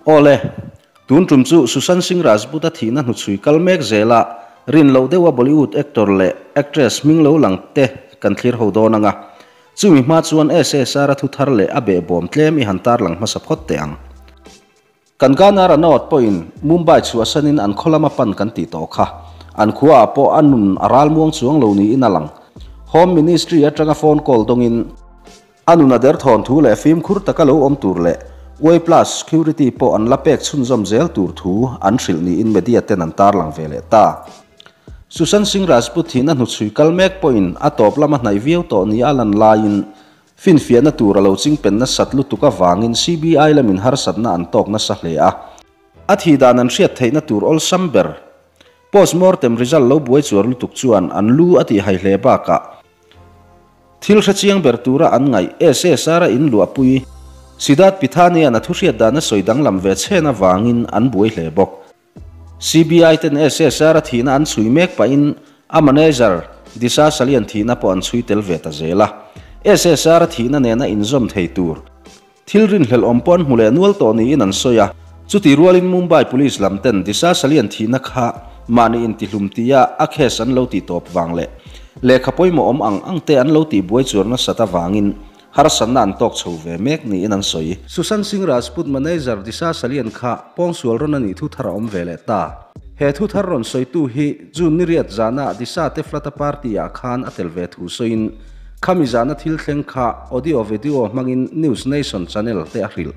Awle, tun tum chu Sushant Singh Rajput-a thihna hnuchhui kal mek zela rin loh deuha Bollywood actor leh actress hming lo lang te kan thlir ho dawn anga, chumi hma chuan SSR-a thu thar leh a behbawm tlem i han tarlang hmasa phawt teh ang. Kan Ghana Ranaut pawhin Mumbai chhuahsanin an khaw lama pan kan tih tawh kha. An khuaah pawh a nun a ralmuang chuang lo niin a lang. Home Ministry atanga phone call dawngin a nun a derthawn thu leh fimkhur taka lo awm tur leh Y plus security pawh an la pek chhunzawm zel tur thu an hrilh niin media ten an tarlang ve leh ta. Sushant Singh Rajput thihna hnuchhui kal mek pawhin a tawp lama hnaih viau tawh nia a lan laiin Finfiahna tur a lo chingpen nasat lutuk avangin CBI lamin harsatna an tawk nasa hle a. A thih dan an hriat theihna tur awlsam ber, post-mortem result lo buai chuar lutuk chuan an lu a tihhai hle bakah, thil hrechiang ber tura an ngaih SSR-a inluahpui Siddharth Pithani-a'n a thuhriat dan a sawi danglam ve chhen avangin an buai hle bawk. CBI ten SSR a thihna an chhui mek pahin a manager Disha Salian thihna pawh an chhui tel ve ta zel a. SSR a thihna nena inzawm thei tur thil rinhlelh awm pawh an hmu leh nual tawh niin an sawi a. Chutih rualin Mumbai Police lam ten Disha Salian thihna kha mahni intihlum tia a case an lo tih tawp vang leh lehkha pawimawh awm ang ang te an lo tihbuai chuar nasat avangin Harsatna an tawk chho ve mek niin an sawi. Sushant Singh Rajput manager Disha Salian kha pawngsual rawn a nih thu thar a awm ve leh ta. He thu thar rawn sawitu hi June ni riat zana Disha te Flata party ah khan a tel ve thu sawiin khami zana thil thleng kha audio video hmangin News Nation channel te a hrilh.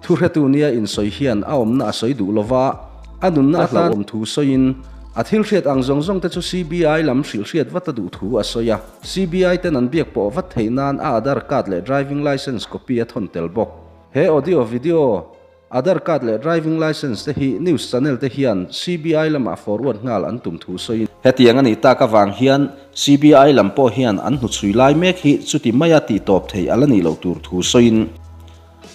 Thuhretu nia insawi hian a awmna a sawi duh lova, a nunna a hlauhawm thu sawiin, a thil hriat ang zawng zawng te chu CBI lam hrilh hriat vat a duh thu a sawi a. CBI ten an biak pawh vat theih nan a Aadhaar card leh driving licence copy a thawn tel bawk. He audio, video, Aadhaar card leh driving licence te hi news channel te hian CBI lamah forward nghal an tum thu sawiin, Hetiang a nih tak avang hian CBI lam pawh hian an hnuchhui lai mek hi chuti maia tihtawp theih a la nih loh tur thu sawiin,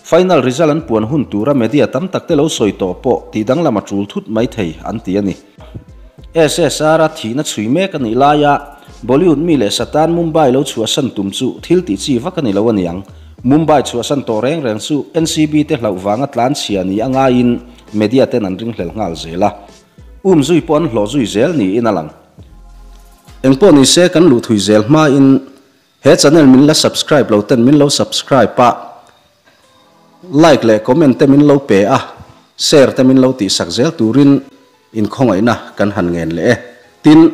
Final result an puan hun tura media tam tak te lo sawi tawh pawh tih danglam a tul thut mai thei an ti a ni. SSR a thihna chhui mek a nih laia Bollywood mi leh Satan Mumbai lo chhuahsan tum chu thil tih chi vak a ni lo a niang. Mumbai chhuahsan tawh reng reng chu NCB te hlauh vanga tlan chhia ni a ngaiin media ten an ringhlel nghal zel a. Um zui pawh an hlawh zui zel niin a lang. Engpawh nise kan luh thui zel hmain He channel min la subscribe lo ten min lo subscribe a, like leh comment te min lo pe a, share te min lo tihsak zel turin inkhawngaihna kan han ngen leh e. Tin,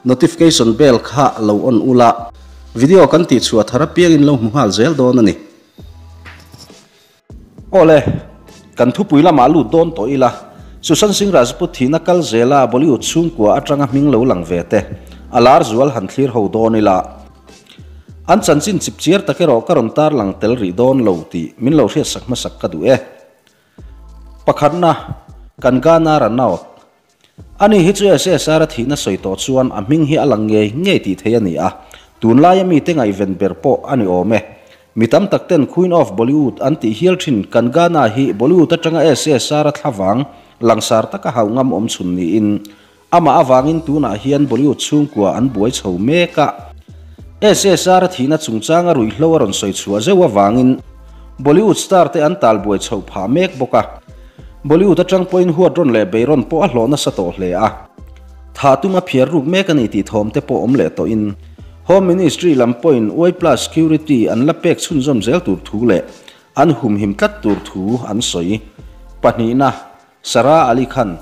notification bell kha lo on ula, video kan tihchhuah thar apiangin lo hmu nghal zel dawn a ni. Awle, kan thupui lamah lut dawn tawh ila, Sushant Singh Rajput thihna kal zela Bollywood chhungkua atanga hming lo lang ve te, a lar zual han thlir ho dawn ila. An chanchin chip chiar tak erawh ka rawn tarlang tel rih dawn lo tih min lo hriatsak hmasak ka duh e. Pakhatna, Kangana Ranaut. Ani hi chu SSR a thihna sawi tawh chuan a hming hi a lang ngei ngei tih theih a ni a, tunlaia mite ngaihven ber pawh a ni awm e. Mi tam tak ten Queen of Bollywood an tih hial thin Kangana hi Bollywood atanga SSR a thlavang langsar taka hauh ngam awm chhun niin amah avangin tunah hian Bollywood chhungkua an buai chho mek a. SSR a thihna chungchanga ruihhlo a rawn sawi chhuah zeuh avangin Bollywood star te an tal buai chhoh phah mek bawk a. Bollywood atang pawhin huat rawn leh beirawn pawh a hlawh nasa tawh hle a. Thah tum a phiar ruk mek a ni tih thawm te pawh awm leh tawhin Home Ministry lam pawhin Y plus security an la pek chhunzawm zel tur thu leh an humhim tlat tur thu an sawi. Pahnihna, Sara Ali Khan.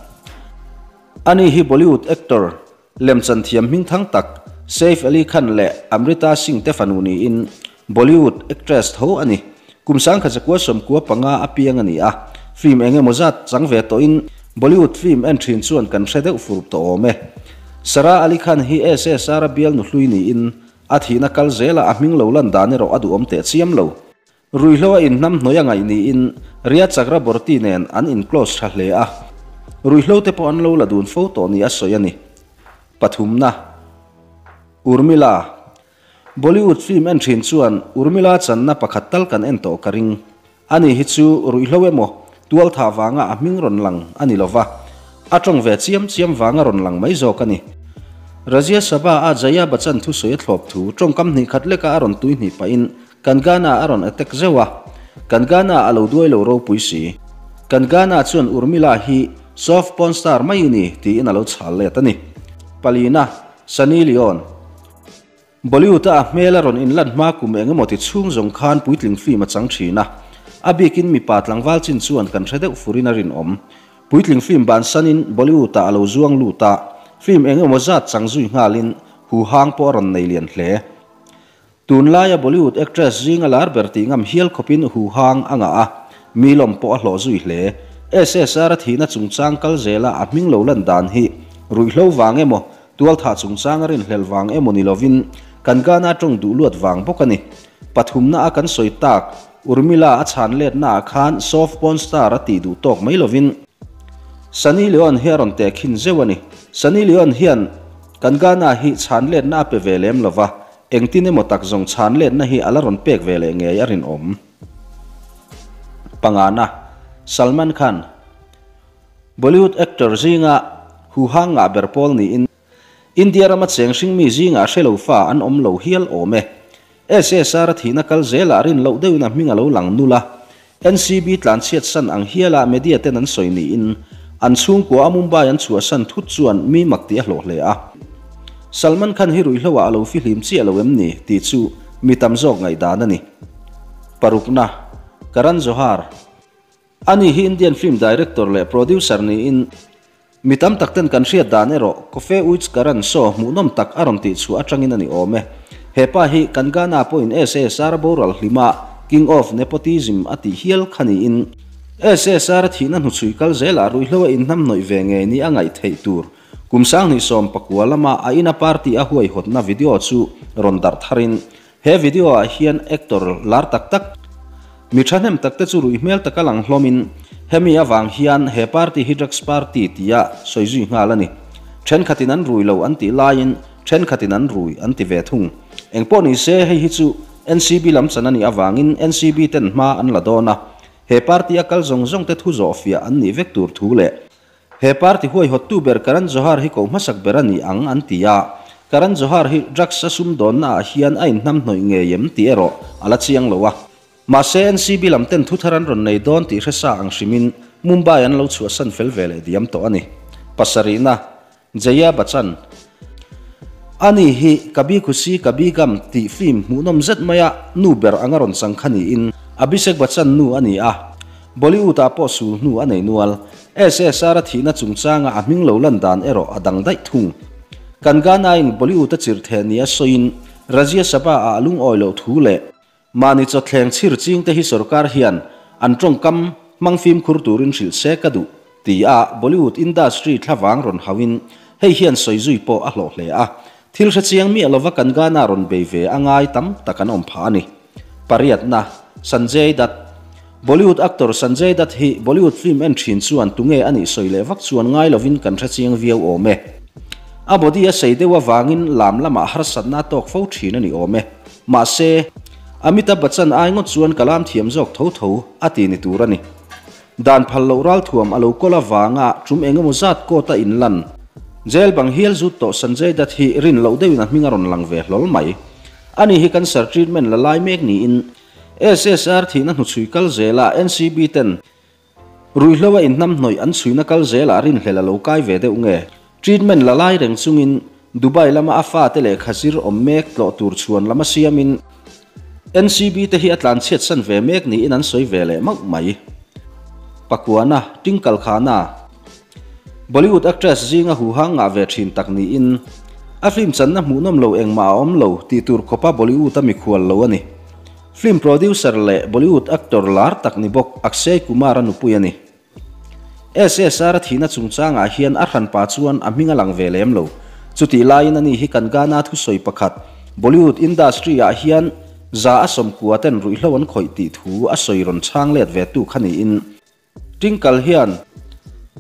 Ani hi Bollywood actor Lemchan thiam hming thang tak Saif Ali Khan leh Amrita Singh te fanu niin Bollywood actress tho a ni. Kum 1995 a piang a ni a, film eng emaw zat chang ve tawhin Bollywood film en thin chuan kan hre deuh fur tawh awm e. Sara Ali Khan hi SSR a bialnu hlui niin a thihna kal zela a hming lo lan dan erawh a duhawm teh chiam lo. Ruihhlo a inhnam hnawih a ngaih niin Rhea Chakraborty nen an in close tha hle a, ruihhlo te pawh an lo la dun fo tawh ni a sawi a ni. Pathumna, Urmila. Bollywood film en thin chuan Urmila channa pakhat tal kan en tawh ka ring. Ani hi chu ruihhlo emaw tualthah vanga a hming rawn lang a ni lova, a tawng ve chiam chiam vanga rawn lang mai zawk a ni. Rajya Sabha a Jaya Bachchan thusawi a thlawp thu tawngkam hnih khat leka a rawn tui hnih pahin Kangana a rawn attack zeuh a. Kangana a lo duai lo ropui si. Kangana chuan Urmila hi soft porn star mai i ni tiin a lo chhal let a ni. Palina, Sunny Leone. Bollywood-a a hmel a rawn inlan hma kum eng emaw ti chhung zawng khan puitling film a chang thin a. A bikin mipa tlangval chin chuan kan hre deuh furin a rinawm. Puitling film bansanin Bollywood-ah a lo zuang lut a, film eng emaw zat chang zui nghalin huhang pawh a rawn nei lian hle. Tunlaia Bollywood actress zinga lar ber tih ngam hial khawpin huhang a ngah a, mi lawm pawh a hlawh zui hle. SSR a thihna chungchang kal zela a hming lo lan dan hi ruihhlo vang emaw, tualthah chungchang a rinhlelh vang emaw ni lovin kan Ghana tawng duh luat vang bawk a ni. Pathumna a kan sawi tak Urmila a chhan letnaah khan soft porn star a tih duh tawk mai lovin Sunny Leone hi a rawn tehkhin zeuh a ni. Sunny Leone hian kan Ghana hi chhan letna a pe ve lem lova, engtin emaw tak zawng chhan letna hi a la rawn pek ve leh ngei a rinawm. Pangana, Salman Khan, Bollywood actor zinga huhang ngah ber pawl niin India rama cheng hringmi zingah hre lo fa an awm lo hial awm e. SSR a thihna kal zelah rin loh deuhin a hming a lo lang nul a. NCB tlanchhiat san ang hiala media ten an sawi niin an chhungkua a Mumbai an chhuahsan thut chuan mi mak tih a hlawh hle a. Salman Khan hi ruihhlo ah a lo fihlim chiah lo em ni tih chu mi tam zawk ngaihdan a ni. Parukna, Karan Johar. Ani hi Indian film director leh producer niin mi tam tak ten kan hriat dan erawh Koffee With Karan show hmuhnawm tak a rawn tihchhuah atangin a ni awm e. He pa hi kan Ghana pawhin SSR a boral hlima King of Nepotism a tih hial kha niin SSR a thihna hnuchhui kal zelah ruihhlo a inhnamhnawih ve ngei ni a ngaih theih tur kum 2019 lama a ina party a huaihawtna video chu rawn darh tharin He video ah hian actor lar tak tak, mi thahnem tak te chu ruih hmel taka lang hlawmin hemi avang hian he party hi drugs party tia sawi zui nghal a ni. Thenkhatin an rui lo an tih laiin thenkhatin an rui an ti ve thung. Engpawh ni se hei hi chu NCB lam chan a nih avangin NCB ten hma an la dawn a, he party a kal zawng zawng te thu zawh fiah an nih vek tur thu leh He party huaihawttu ber Karan Johar hi ko hmasak ber a ni ang an ti a, Karan Johar hi drugs a sumdawnna ah hian a inhnamhnawih ngei em tih erawh a la chiang lo a. Mahse NCB lam ten thuthar an rawn nei dawn tih hresa ang hrimin Mumbai an lo chhuahsan fel ve leh diam tawh a ni. Pasarihna, Jaya Bachchan. Ani hi Kabhi Khushi Kabhi Gham tih film hmuhnawm zet maia nu ber anga rawn chang kha niin Abhishek Bachchan nu a ni a, Bollywood ah pawh sul hnu a nei nual. SSR a thihna chungchanga a hming lo lan dan erawh a dang daih thung. Kan Ghana-in Bollywood a chirh theh nia sawiin Rajya Sabha-ah a lungawi loh thu leh mahni chawthleng chhir chingte hi sorkar hian an tawngkam hmang fimkhur turin hrilh se ka duh ti a Bollywood industry thlavang rawn hauhin hei hian sawi zui pawh a hlawh hle a. Thil hrechiang miah lova kan Ghana rawn bei ve a ngai tam tak an awm phah a ni. Pariatna, Sanjay Dutt Bollywood actor Sanjay Dutt hi Bollywood film en thin chuan tunge a nih sawi leh vak chuan ngai lovin kan hre chiang viau awm e. A body a sei deuh avangin lam lamah harsatna a tawk fo thin a ni awm e. Mahse, Amitabh Bachchan ai ngawt chuan ka lam thiam zawk tho tho a ti ni tur a ni. Dan phal loh ralthuam a lo kawl avanga tum eng emaw zat court a inlan. Jail bang hial zut tawh Sanjay Dutt hi rin loh deuhin a hming a rawn lang ve hlawl mai. Ani hi cancer treatment la lai mek niin SSR thihna hnuchhui kal zela NCB ten ruihhlo a inhnamhnawih an chhuina kal zelah rinhlel a lo kai ve deuh nge? Treatment la lai reng chungin Dubai lama a fate lehkha zir awm mek tlawh tur chhuan lama siamin NCB te hi a tlanchhiatsan ve mek niin an sawi ve leh mauh mai. Pakuana, Tinkal Khana. Bollywood actress zinga huhang ngah ve thin tak niin a film channa hmuhnawm lo engmah a awm lo tih tur khawpa Bollywood a mikhual lo a ni. Film producer leh Bollywood actor lar tak ni bawk Akshay Kumar a nupui a ni. SSR a thihna chungchangah hian a hranpa chuan a hming a lang ve lem lo. Chutih laiin ani hi kan Ghana thusawi pakhat Bollywood industry ah hian za a 90 ten ruihhlo an khawih tih thu a sawi rawn chhang let ve tu kha niin Tingkal hian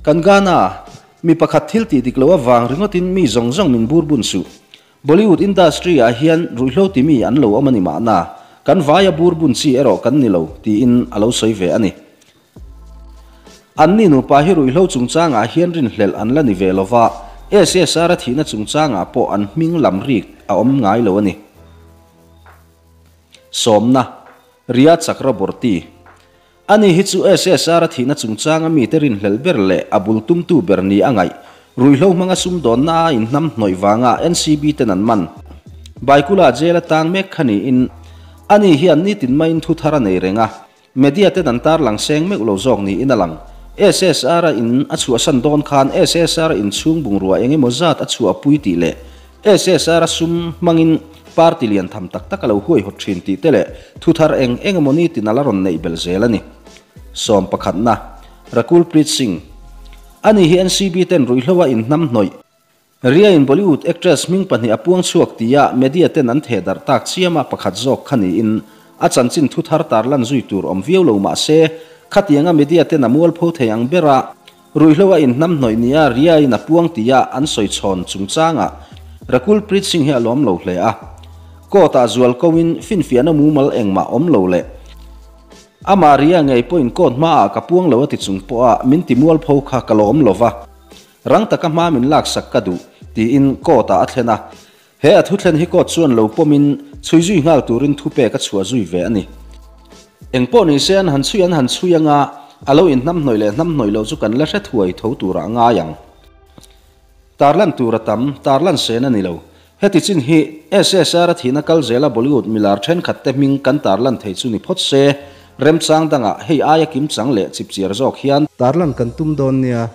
kan Ghana mi pakhat thil tih dik lo avang ringawtin mi zawng zawng min bur bun suh. Bollywood industry ah hian ruihhlo ti mi an lo awm a ni mahna, kan vaia bur bun chi erawh kan ni lo, tiin a lo sawi ve a ni. Anni nupa hi ruihhlo chungchangah hian rinhlelh an la ni ve lo va, SSR a thihna chungchangah pawh an hming lam rik a awm ngai lo a ni. Sawmna, Rhea Chakraborty. Ani hi chu SSR-a thihna chungchanga mite rinhlelh ber leh a bul tumtu ber ni a ngaih. Ruihhlo hmanga sumdawnna a inhnam hnawih vanga NCB ten an man. Baikula jail a tang mek kha niin ani hian nitin maiin thu thar a nei reng a, media ten an tarlang seng meuh lo zawk niin a lang. SSR-a in a chhuahsan dawn khan SSR inchhung bungrua eng emaw zat a chhuahpui tih leh SSR-a sum hmangin party lian tham tak tak a lo huaihawt thin tih te leh thu thar eng eng emaw nitin a la rawn neih belh zel a ni. Sawm pakhatna, Rakul Preet Singh. Ani hi NCB ten ruihhlo a inhnam hnawih. Ria-in Bollywood actress hming pahnih a puang chhuak tia media ten an theh darh tak chiama pakhat zawk kha niin a chanchin thu thar tarlan zui tur awm viau lo mah se khatianga media ten a mualpho thei ang bera Ruihhlo a inhnam hnawih nia Ria-in a puang tia an sawi chhawn chungchangah Rakul Preet Singh hi a lawm lo hle a. Court-ah zual koin finfiahna mumal engmah awm lo leh amah Ria ngei pawhin court hmaah ka puang lo a ti chung pawha min ti mualpho kha ka lawm lo va, rang taka hma min laksak ka duh, tiin court-ah a thlen a. He a thuthlen hi court chuan lo pawmin chhui zui nghal turin thupek a chhuah zui ve a ni. Eng pawh ni se an han chhui an han chhui anga a lo inhnamhnawih leh hnamhnawih loh chu kan la hre thuai tho turah a ngai ang. Tarlan tur a tam, tarlan sen a ni lo. Heti chin hi SSR a thihna kal zela Bollywood milar thenkhat te hming kan tarlan thei chu ni phawt se, remchang dangah hei aia kimchang leh chipchiar zawk hian. Tarlan kan tum dawn nia.